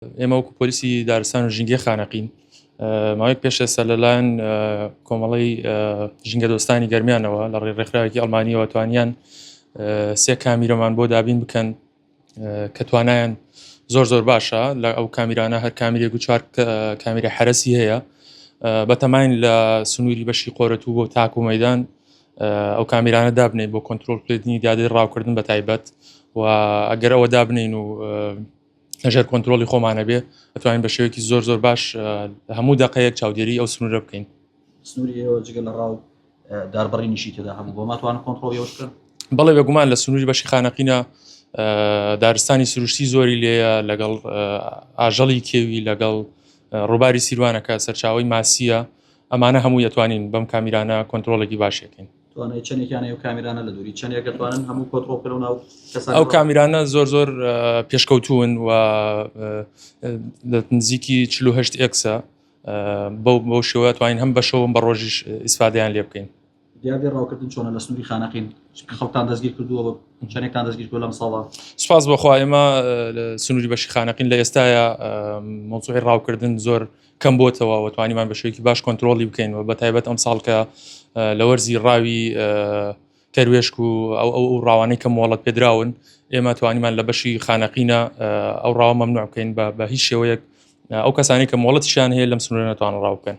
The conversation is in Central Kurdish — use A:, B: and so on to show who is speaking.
A: ئێمە وەکو پۆلیسی دارستان و ژینگەی خانەقین ماوەیەک پێش ئێستا لەلایەن کۆمەڵەی ژینگەدۆستانی گەرمیانەوە لە ڕێی ڕێکخراوێکی ئەڵمانیەوە توانیان سێ کامیرەمان بۆ دابین بکەن کە توانایان زۆر زۆر باشە لە ئەو کامیرانە هەر کامیرێک و چوار کامیرە حرەسی هەیە بەتەماین لە سنووری بەشی قۆرەتوو بۆ تاک و مەدان ئەو کامیرانە دابنین بۆ کۆنتترۆلکردنی دیادەی ڕاوکردن بە تایبەت و ئەگەر ئەوە دابنین و لەژێر کۆنترۆڵی خۆمانە بێ ئەتوانین بە شێوەیەکی زۆر زۆر باش هەموو دقەیەک چاودێری ئەو سنوورە بکەین.
B: سنووری ئێوە جگە لە ڕاو داربڕینیشی تێدا هەبوو بۆ ماتوان کۆنترۆڵی ئەوش بکەن؟
A: بەڵێ بێگومان لە سنووری بەشی خانەقینە دارستانی سروشتی زۆری لێیە لەگەڵ ئاژەڵی کێوی لەگەڵ ڕووباری سیروانەکە سەرچاوەی ماسیە ئەمانە هەموو ئەتوانین بەم کامیرانە کۆنترۆڵێکی باشێکین.
B: توانای چەندێکیان ئەو کامیرانە لە دووری چەندێک دەتوانن هەموو کۆنترۆڵ بکەن و ناو
A: کەسان ئەو کامیرانە زۆر زۆر پێشکەوتوون و لە نزیکی 48 ئێکسە بەو بەو شێوە توانین هەم بە شەوم بە ڕۆژیش ئیسفادەیان لێ بکەین.
B: دیاردەی ڕاوکردن چۆنە لە سنووری خانەقین خەڵکتان دەستگیر کردووە چەندێکتان دەستگیر کردووە لەم ساڵە؟
A: سوپاس بۆ خوا ئێمە سنووری بەشی خانەقین لە ئێستایا مەوزوعی ڕاوکردن زۆر کەم بۆتەوە و توانیمان بە شێوەیەکی باش کۆنترۆڵی بکەین و بە تایبەت ئەم ساڵ کە لە وەرزی ڕاوی کەروێشک و ئەو ئەو ئەو ڕاوانەی کە مۆڵەت پێدراون ئێمە توانیمان لە بەشی خانەقینە ئەو ڕاوە مەمنوع بکەین بە هیچ شێوەیەک ئەو کەسانی کە مۆڵەتیشیان هەیە لەم سنوورە نەتوانن ڕاو بکەن.